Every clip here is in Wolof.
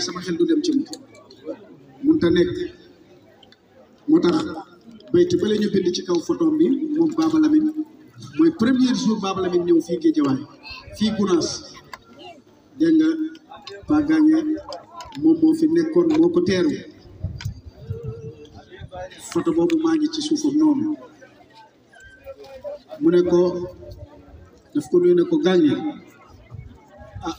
sama xel du dem ci mun ta nekk moo tax bayti ba la ñu bind ci kaw photo bi moom Baba Lamine mooy premier jour Baba Lamine ñëw fii Guédiawaye fii Gounass dégg nga Pa Gagné moom moo fi nekkoon moo ko teeru photo boobu maa ngi ci suufam noonu mu ne ko daf ko nuyu ne ko Gagné ah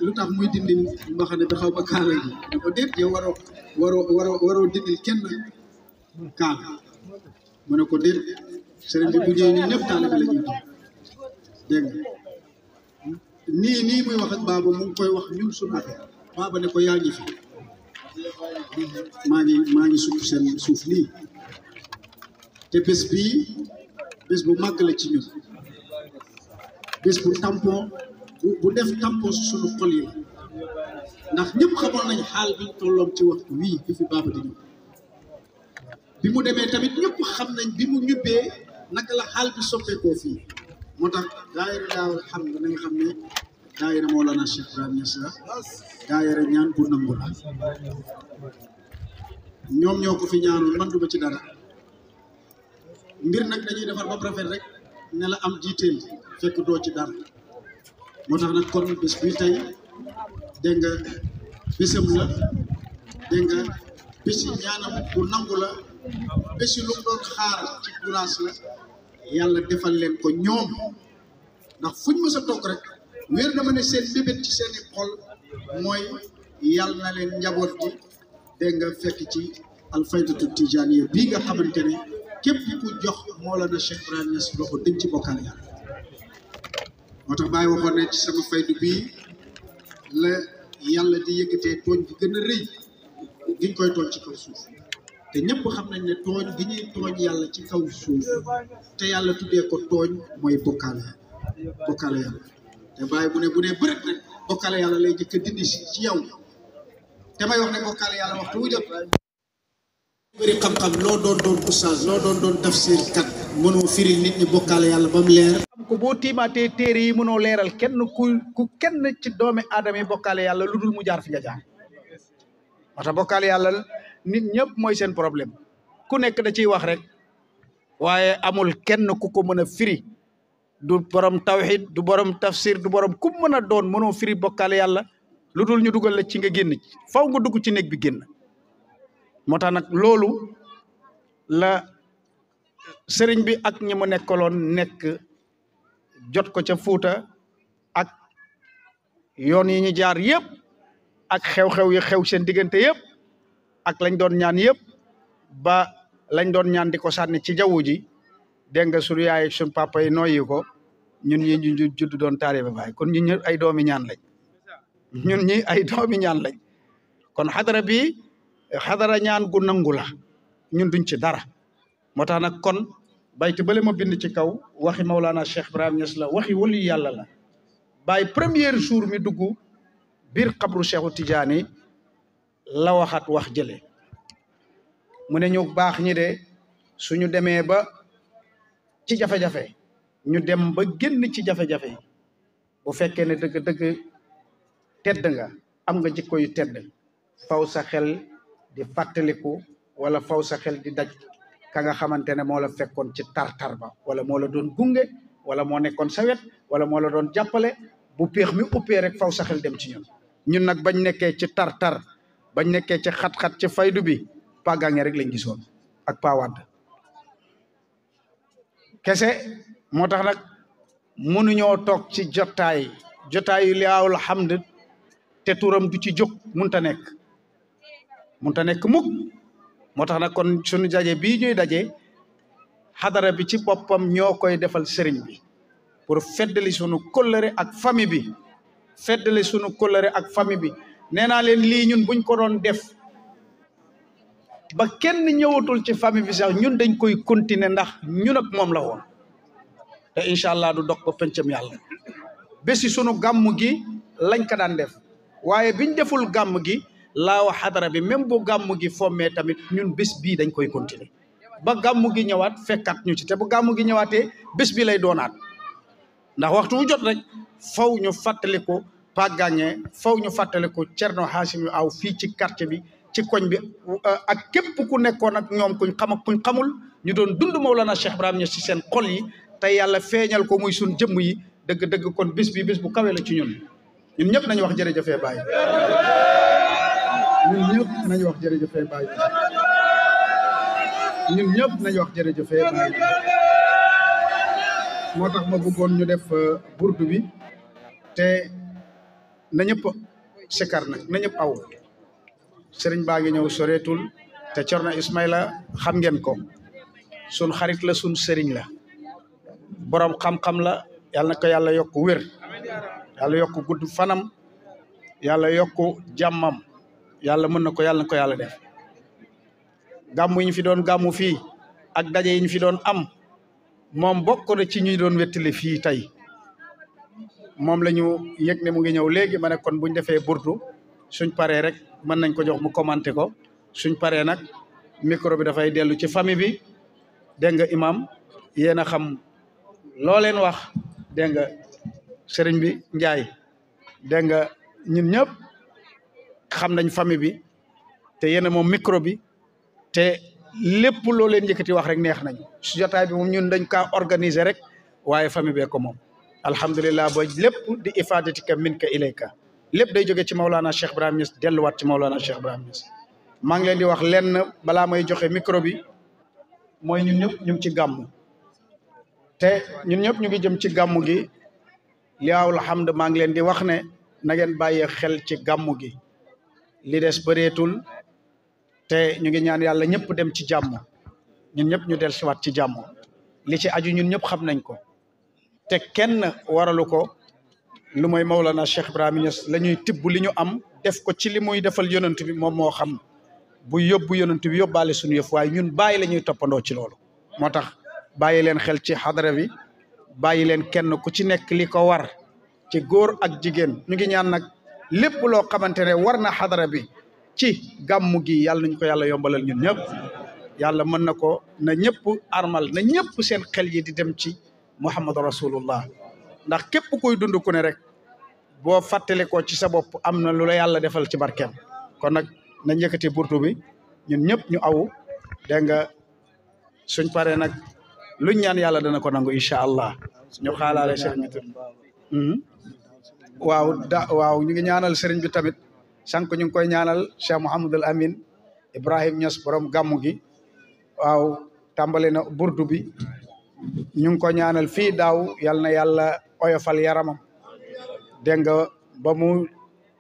lu tax muy dindi mbaxane bi xaw ba kaala gi ne ko déet yow waroo dindil kenn kaala mu ne ko déet sëriñ bi bu ñëwee ñun ñëpp taalibe la ñuy dégg nga nii muy wax ak Baba mu ngi koy wax ñun suñu affaire Baba ne ko yaa ngi fi maa ngi sukk seen suuf nii te bés bii bés bu màgg la ci ñun bés bu tampon bu def tampon suñu xol yi ndax ñëpp xamoon nañ xaal bi tolloon ci waxtu wii bi fi Baba di ñëw bi mu demee tamit ñëpp xam nañ bi mu ñubbee naka la xaal bi soppeekoo fii moo tax daayira Daawul Hamd na nga xam ne daayira Mawlana Cheikh Ibrahima Niass la daayira ñaan bu nangu la ñoom ñoo ko fi ñaanoon man duma ci dara mbir nag dañuy defar ba rafet rek ne la am jiiteel fekk doo ci dara moo tax nag kon bés bi tey dégg nga bésam la dégg nga bési ñaanam bu nangu la bési lu mu doon xaar ci Gounass la yàlla defal leen ko ñoom ndax fuñ mës a toog rek wér dama ne seen bébét ci seeni xol mooy yàlla na leen njaboot gi dégg nga fekk ci alfaydatu tijaaniya bii nga xamante ne képp ku jox Mawlana Cheikh Ibrahima Niass loxo dañ ci bokkal yàlla moo tax Baye waxoon ne ci sama faydu bii la yàlla di yëkkatee tooñ bi gën a rëy giñ koy tooñ ci kaw suuf te ñëpp xam nañ ne tooñ gi ñuy tooñ yàlla ci kaw suuf te yàlla tuddee ko tooñ mooy bokkaale yàlla te Baye bu ne bërët rek bokkaale yàlla lay jëkk a dindi ci yow te may wax ne bokkaale yàlla waxtu wu jot bëri xam-xam loo doon oustaz loo doon tafsir kat mënoo firi nit ñi bokkaale yàlla ba mu leer ko boo tiimaatee téere yi mënoo leeral kenn ku kenn ci doomi aadama yi bokkaale yàlla lu dul mu jaar fi nga jaar moo tax bokkaale yàlla nit ñëpp mooy seen problème ku nekk da ciy wax rek waaye amul kenn ku ko mën a firi du borom tawhid du borom tafsir du borom ku mën a doon mënoo firi bokkaale yàlla lu dul ñu dugal la ci nga génn ci faw nga dugg ci néeg bi génn moo tax nag loolu la sëriñ bi ak ñi mu nekkaloon nekk jot ko ca Fuuta ak yoon yi ñu jaar yëpp ak xew-xew yi xew seen diggante yëpp ak lañ doon ñaan yëpp ba lañ doon ñaan di ko sànni ci jaww ji dégg nga suñu yaay ak suñu papa yi nooyi ko ñun ñi ñu judd doon taalibe Baay kon ñun ñi ay doomi ñaan lañ ñun ñi ay doomi ñaan lañ kon xadara bi xadara ñaan gu nangu la ñun duñ ci dara moo tax nag kon bayti bale ma bind ci kaw waxi Mawlana Cheikh Ibrahima Niass la waxi wali yàlla la Baay premier jour mi dugg biir xabru Cheikhu Tidiane la waxat wax jële mu ne ñu baax ñi de suñu demee ba ci jafe-jafe ñu dem ba génn ci jafe-jafe bu fekkee ne dëgg-dëgg tedd nga am nga jikko yu tedd faw sa xel di fàttaliku wala faw sa xel di daj ka nga xamante ne moo la fekkoon ci tar-tar ba wala moo la doon gunge wala moo nekkoon sa wet wala moo la doon jàppale bu péex mi uppee rek faw sa xel dem ci ñun nag bañ nekkee ci tar-tar bañ nekkee ci xat-xat ci faydu bi Pa Gagné rek lañ gisoon ak Pa Wade kese moo tax nag mënuñoo toog ci jotaayu Daawul Hamd te turam du ci jóg munta nekk mukk moo tax nag kon suñu daje bii ñuy daje xadara bi ci boppam ñoo koy defal sëriñ bi pour feddali sunu kóllëre ak famille bi feddali sunu kóllëre ak famille bi nee naa leen lii ñun buñ ko doon def ba kenn ñëwatul ci famille bi sax ñun dañ koy continuer ndax ñun ak moom la woon te incha allah du dog ba pencam yàlla bési sunu gàmm gi lañ ko daan def waaye biñ deful gàmm gi laawa xadara bi même bu gàmm gi fommee tamit ñun bés bii dañ koy continuer ba gàmm gi ñëwaat fekkat ñu ci te bu gàmm gi ñëwaatee bés bi lay doonaat ndax waxtu wu jot rek faw ñu fàttaliku paggaŋe faw ñu fàttaliku Cerno Haasim yu aw fii ci quartier bi ci koñ bi ak képp ku nekkoon ak ñoom kuñ xam ak kuñ xamul ñu doon dund Mawlana Cheikh Ibrahim Niass ci seen xol yi tey yàlla feeñal ko muy suñ jëmm yi dëgg-dëgg kon bis bi bis bu kawe la ci ñun ñëpp nañu wax jërëjëfee Baye ñun ñëpp nañu wax jërëjëfee Baye ñun ñëpp nañu wax jërëjëfee Baye moo tax ma bëggoon ñu def burdu bi te na ñëpp sikar nag na ñëpp aw sëriñ baa ngi ñëw soreetul te Cerno Ismaila xam ngeen ko sun xarit la sun sëriñ la borom xam-xam la yàlla na ko yàlla yokk wér yàlla yokk gudd fanam yàlla yokk jàmmam yàlla mën na ko yàlla def gàmmu yi ñu fi doon gàmmu fii ak daje yi ñu fi doon am moom bokk na ci ñuy doon wettali fii tey moom la ñu yëg ne mu ngi ñëw léegi ma ne kon buñ defee burdu suñ paree rek mën nañ ko jox mu commenté ko suñ paree nag micro bi dafay dellu ci famille bi dégg nga imam yéen a xam loo leen wax dégg nga sëriñ bi Njaay dégg nga ñun ñëpp xam nañ famille bi te yéen a moom micro bi te lépp loo leen yëkkati wax rek neex nañu su jotaay bi moom ñun dañ kaa organiser rek waaye famille bee ko moom alhamdulilah ba lépp di ifadatika minka ilayka lépp day jóge ci Maulana Cheikh Ibrahim Niass delluwaat ci Maulana Cheikh Ibrahim Niass maa ngi leen di wax lenn balaa may joxe micro bi mooy ñun ñëpp ñu ngi ci gàmmu te ñun ñëpp ñu ngi jëm ci gàmmu gi liwaawul hamd maa ngi leen di wax ne na ngeen bàyyee xel ci gàmmu gi li des bëreetul te ñu ngi ñaan yàlla ñëpp dem ci jàmm ñun ñëpp ñu del siwaat ci jàmm li ci aju ñun ñëpp xam nañ ko te kenn waralu ko lu mooy Maulana Cheikh Ibrahim Niass la ñuy tibb li ñu am def ko ci li muy defal yonent bi moom moo xam bu yóbbu yonent bi yóbbaale suñu yëf waaye ñun bàyyi la ñuy toppandoo ci loolu moo tax bàyyi leen xel ci xadara bi bàyyi leen kenn ku ci nekk li ko war ci góor ak jigéen ñu ngi ñaan nag lépp loo xamante ne war na xadara bi ci gàmmu gi yàlla nañu ko yàlla yombalal ñun ñëpp yàlla mën na ko na ñëpp armal na ñëpp seen xel yi di dem ci Muhammadu Rasulullah ndax képp kuy dund ku ne rek boo fàttale ko ci sa bopp am na lu la yàlla defal ci barkeem kon nag nañ yëkkati burtu bi ñun ñëpp ñu aw dégg nga suñ paree nag luñ ñaan yàlla dana ko nangu incha allah ñu xaalaale sëriñ bi tamit waaw ñu ngi ñaanal sëriñ bi tamit sànq ñu ngi koy ñaanal Cheikh Mouhamadul Amin Ibrahim Niass borom gàmmu gi waaw tàmbali na burdu bi ñu ngi ko ñaanal fii daaw yal na yàlla oyofal yaramam dégg nga ba mu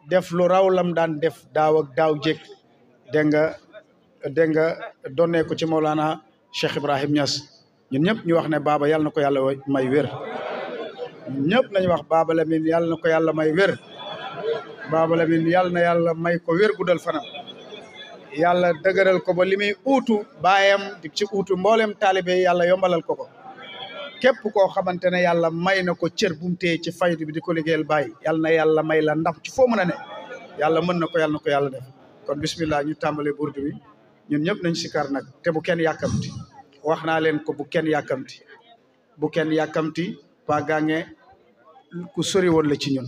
def lu raw lam daan def daaw ak daaw jéeg dégg nga donnee ko ci Maulana Cheikh Ibrahim Niass ñun ñëpp ñu wax ne Baba yal na ko yàlla may wér ñun ñëpp nañu wax Baba Lamine yal na ko yàlla may wér Baba Lamine yal na yàlla may ko wér guddal fanam yàlla dëgëral ko ba li muy uutu baayam di ci uutu mboolem taalibe yàlla yombalal ko képp koo xamante ne yàlla may na ko cër bu mu téye ci faydu bi di ko liggéeyal bàyyi yal na yàlla may la ndam ci foo mën a ne yàlla mën na ko yàlla def kon bismillah ñu tàmbale burdu bi ñun ñëpp nañ sikar nag te bu kenn yàkkamti wax naa leen ko bu kenn yàkkamti pa gànge ku sori woon la ci ñun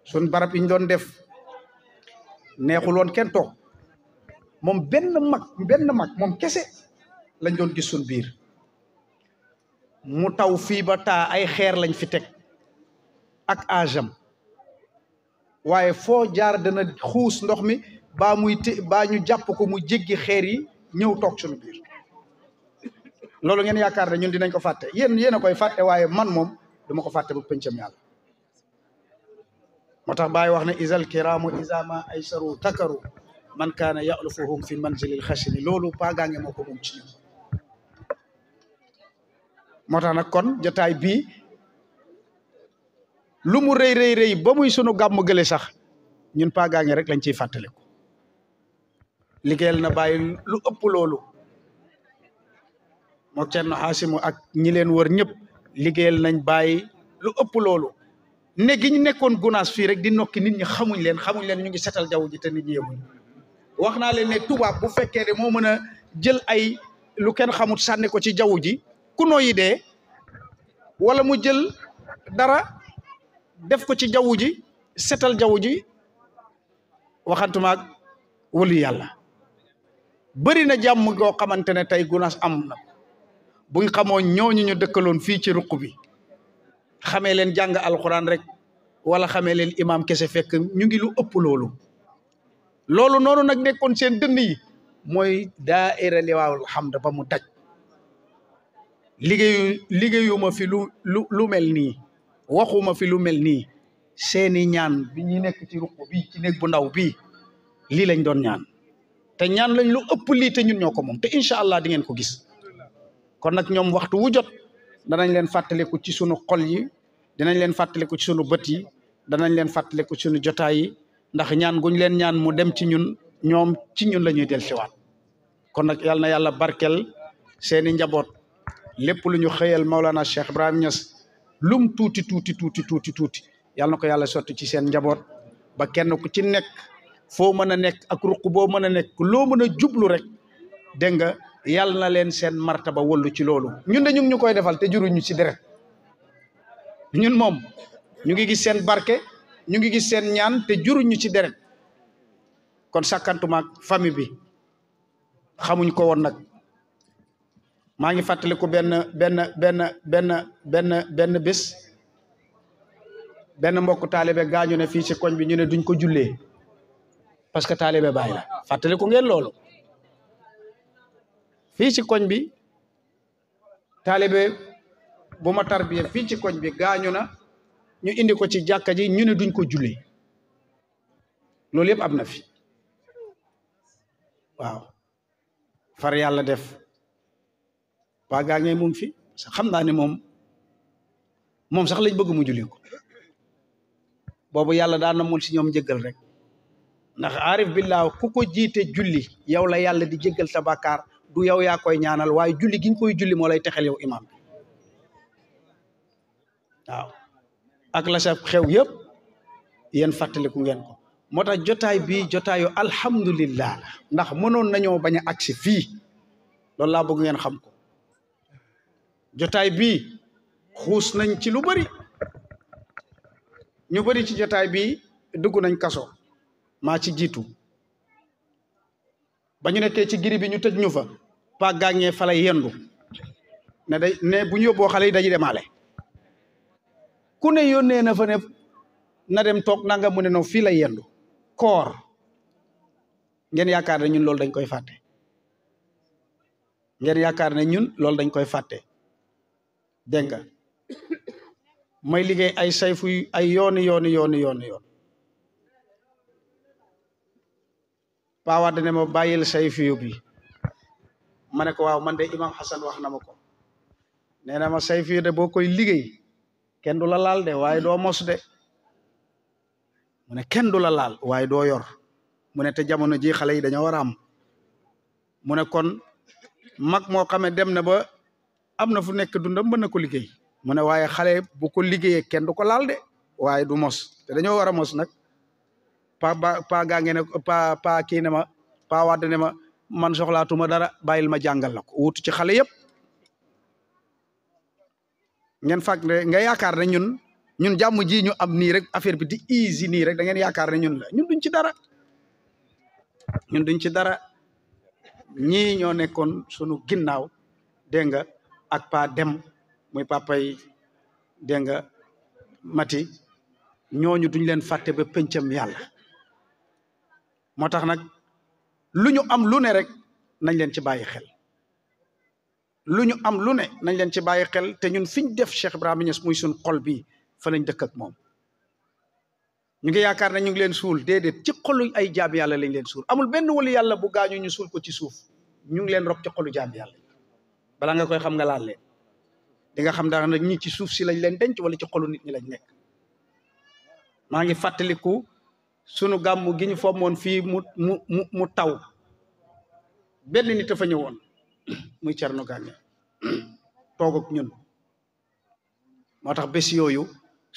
sun barab yi ñu doon def neexul woon kenn toog moom benn mag moom kese lañ doon gis sun biir mu taw fii ba taa ay xeer lañ fi teg ak agam waaye foo jaar dana xuus ndox mi baa ñu jàpp ko mu jéggi xeer yi ñëw toog suñu biir loolu ngeen yaakaar ne ñun dinañ ko fàtte yéen a koy fàtte waaye man moom duma ko fàtte bu pëncam yàlla moo tax Baay wax ne isal kiraamu isama ay saru takaru man kaana yalufuhum fi manzilil xasini loolu pagaange moo ko moom ci ñun moo tax nag kon jotaay bii lu mu rëy ba muy sunu gàmmu gële sax ñun pagaange rek lañ ciy fàttaliku liggéeyal na bàyyi lu ëpp loolu moo Cerno Xaasimu ak ñi leen wër ñëpp liggéeyal nañ bàyyi lu ëpp loolu ne gi ñu nekkoon Gunaas fii rek di nokki nit ñi xamuñ leen ñu ngi setal jaww ji te nit ñi yemuñ wax naa leen ne tubaab bu fekkee ne moo mën a jël ay lu kenn xamut sànni ko ci jaww ji ku nooyi dee wala mu jël dara def ko ci jaww ji setal jaww ji waxantumaag wëlu yàlla bëri na jàmm goo xamante ne tey Gunaas am na buñ xamoo ñooñu ñu dëkkaloon fii ci ruq bi xamee leen jàng alxuraan rek wala xamee leen imam kese fekk ñu ngi lu ëpp loolu noonu nag nekkoon seen dënn yi mooy daaira Liwaawul Hamd ba mu daj liggéeyuma fi lu mel nii waxuma fi lu mel nii seeni ñaan bi ñu nekk ci ruq bi ci néeg bu ndaw bii lii lañ doon ñaan te ñaan lañ lu ëpp lii te ñun ñoo ko moom te incha allah di ngeen ko gis kon nag ñoom waxtu wu jot danañ leen fàttaliku ci sunu xol yi dinañ leen fàttaliku ci sunu bët yi danañ leen fàttaliku ci sunu jotaay yi ndax ñaan guñ leen ñaan mu dem ci ñun ñoom ci ñun la ñuy dellusiwaat kon nag yal na yàlla barkel seeni njaboot lépp lu ñu xëyal Maulana Cheikh Ibrahim Niass lum tuuti yal na ko yàlla sotti ci seen njaboot ba kenn ku ci nekk foo mën a nekk ak ruq boo mën a nekk loo mën a jublu rek dégg nga yàlla na leen seen martaba wëllu ci loolu ñun de ñu ngi ñu koy defal te juruñu ci deret ñun moom ñu ngi gis seen barke ñu ngi gis seen ñaan te juruñu ci deret kon sàkkantumaak famille bi xamuñ ko woon nag maa ngi fàttaliku benn bés benn mbokk taalibe gaañu ne fii ci koñ bi ñu ne duñ ko jullee parce que taalibe Baay la fàttaliku ngeen loolu fii ci koñ bi taalibe bu ma tarbiye fii ci koñ bi gaañu na ñu indi ko ci jàkka ji ñu ne duñ ko jullee loolu yëpp am na fi waaw far yàlla def waa gaa ngee mu ngi fi xam naa ne moom sax lañ bëgg mu julli ko boobu yàlla daa namul si ñoom jéggal rek ndax aarif billah ku ko jiite julli yow la yàlla di jéggal sa bàkkaar du yow yaa koy ñaanal waaye julli gi nga koy julli moo lay texel yow imam bi waaw ak la sa xew yëpp yéen fàttaliku ngeen ko moo tax jotaay bi jotaayu alhamdulillah la ndax mënoon nañoo bañ a agsi fii loolu laa bëgg ngeen xam ko jotaay bi xuus nañ ci lu bari ñu bari ci jotaay bi dugg nañ kaso maa ci jiitu ba ñu nekkee ci giri bi ñu tëj ñu fa pa gàngee fa lay yendu ne bu ñu yóbboo xale yi dañuy demaale ku ne yónnee na fa ne na dem toog nanga mu ne no fii lay yendu koor ngeen yaakaar ne ñun loolu dañ koy fàtte dégg nga may liggéey ay sayfu ay yooni paawa dane ma bàyyil sayfu bi ma ne ko waaw man de imam Hassan wax na ma ko nee na ma sayfu de boo koy liggéey kenn du la laal de waaye doo mos de mu ne kenn du la laal waaye doo yor mu ne te jamono ji xale yi dañoo war a am mu ne kon mag moo xame dem na ba am na fu nekk dundam mën na ko liggéey mu ne waaye xale bu ko liggéeyee kenn du ko laal de waaye du mos te dañoo war a mos nag pa gaa nge ne pa kii ne ma pa wadd ne ma man soxlaatuma dara bàyyil ma jàngal la ko wutu ci xale yëpp ngeen fàg ne nga yaakaar ne ñun jàmm ji ñu am nii rek affaire bi di easy nii rek da ngeen yaakaar ne ñun la ñun duñ ci dara ñii ñoo nekkoon sunu ginnaaw dégg nga ak pa dem muy papay dégg nga mati ñooñu duñ leen fàtte ba pëncam yàlla moo tax nag lu ñu am lu ne rek nañ leen ci bàyyi xel nañ leen ci bàyyi xel te ñun fiñ def Cheikh Ibrahima Niass muy suñ xol bi fa lañ dëkk ak moom ñu ngi yaakaar ne ñu ngi leen suul déedéet ci xolu ay jaam yàlla lañ leen suul amul benn wali yàlla bu gaañu ñu suul ko ci suuf ñu ngi leen rob ci xolu jaam yàlla bala nga koy xam nga laal leen di nga xam daal nag ñi ci suuf si lañ leen denc wala ci xolu nit ñi lañ nekk maa ngi fàttaliku sunu gàmmu gi ñu fommoon fii mu taw benn nit a fa ñëwoon muy Cerno Gànge toog ak ñun moo tax bés yooyu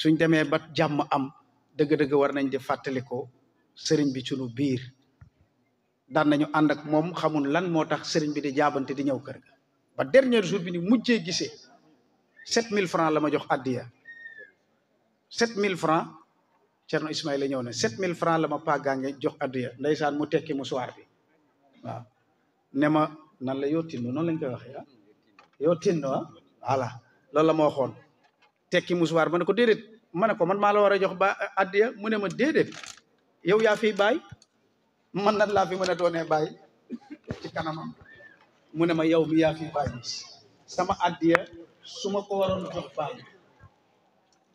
suñ demee ba jàmm am dëgg-dëgg war nañ di fàttaliko sëriñ bi sunu biir daan nañu ànd ak moom xamul lan moo tax sëriñ bi di jaabante di ñëw kër ga ba dernier jour bi ni mujjee gisee 7000 francs la ma jox addiya 7000 francs Cerno Ismaïla ñëw ne 7000 francs la ma paggange jox addiya ndeysaan mu tekki mu soir bi waaw ne ma nan la yoo tinnu noonu lañ koy waxee yoo tinnu voilà loolu la ma waxoon tekki mu soir ma ne ko déedéet ma ne ko man maa la war a jox ba addiya mu ne ma déedéet yow yaa fiy bàyyi man nan laa fi mën a doonee bàyyi ci kanamam mu ne ma yow mi yaa fiy bàyyi sama addiya su ma ko waroon jox bàyyi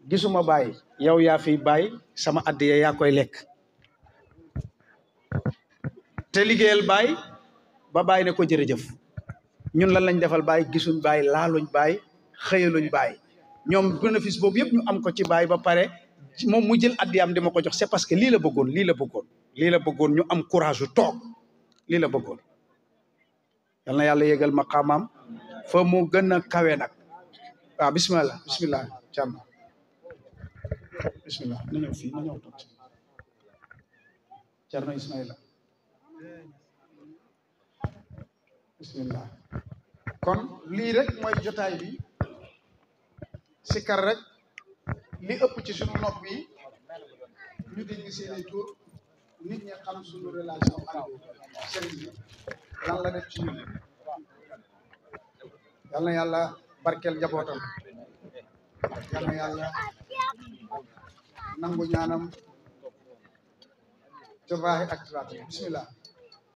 gisuma bàyyi yow yaa fiy bàyyi sama addiya yaa koy lekk te liggéeyal bàyyi ba bàyyi ne ko jërëjëf ñun lan lañ defal bàyyi gisuñ bàyyi laaluñ bàyyi xëyaluñ bàyyi ñoom bénéfice boobu yëpp ñu am ko ci bàyyi ba pare moom mu jël addiyaam di ma ko jox c'est parce que lii la bëggoon ñu am courage toog lii la bëggoon yal na yàlla yégal maqaamaam fa mu gën a kawe nag waaw bismillah Thiam bismillah na ñëw fii na ñëw toog Cerno Ismaïla bismillah kon lii rek mooy jotaay bi sikar rek li ëpp ci sunu nopp yi ñu dégg seeni tur nit ñi xam sunu relation ak sëriñ bi lan la def ci ñun yal na yàlla barkeel njabootam yal na yàlla nangu ñaanam ci zahir ak ci baatin bismillah